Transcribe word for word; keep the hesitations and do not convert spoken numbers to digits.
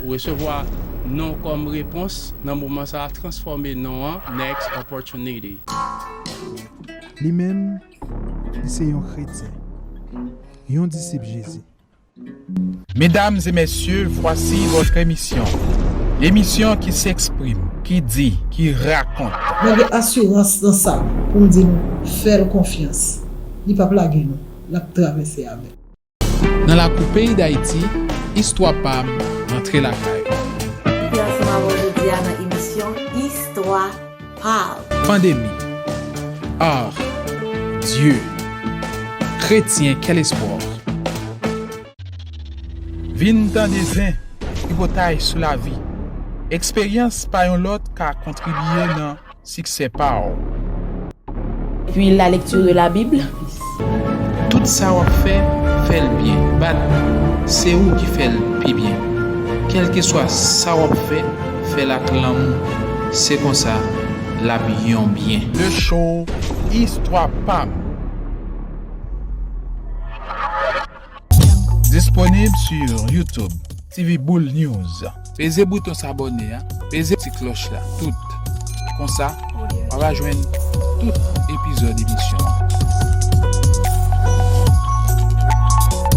Ou resevwa non kòm repons, nan moman sa a, transfòme non an Next Opportunity. Li menm, li se yon kretyen, yon disip Jezi. Mesdames et messieurs, voici votre émission. L'émission qui s'exprime, qui dit, qui raconte. Mwen gen asirans nan sa pou m di nou, fè l konfyans. Li p ap lage nou, l ap travèse avè nou. Nan lakou peyi Dayiti, istwa pa m rantre lakay ou. Mwen ansanm avè w jodi a nan emisyon Istwa pa m. Pandemi. Ah, Dieu. Kretyen, quel espoir. Vin tande zen, tripotay sou lavi. Eksperyans pa yon lòt ka kontribye nan siksè pa w. Puis la lecture de la Bible. Tout sa w ap fè, fè l byen. Bat, se ou ki fè l pi byen. Kèlkeswa sa w ap fè, fè l ak lanmou. Se konsa, l ap yon byen. Le show Istwa pa m. Disponible sur YouTube, T V Boule News. Peze bouton sabòne a, peze ti klòch la, tout. Konsa, w ap jwenn tout epizòd emisyon an.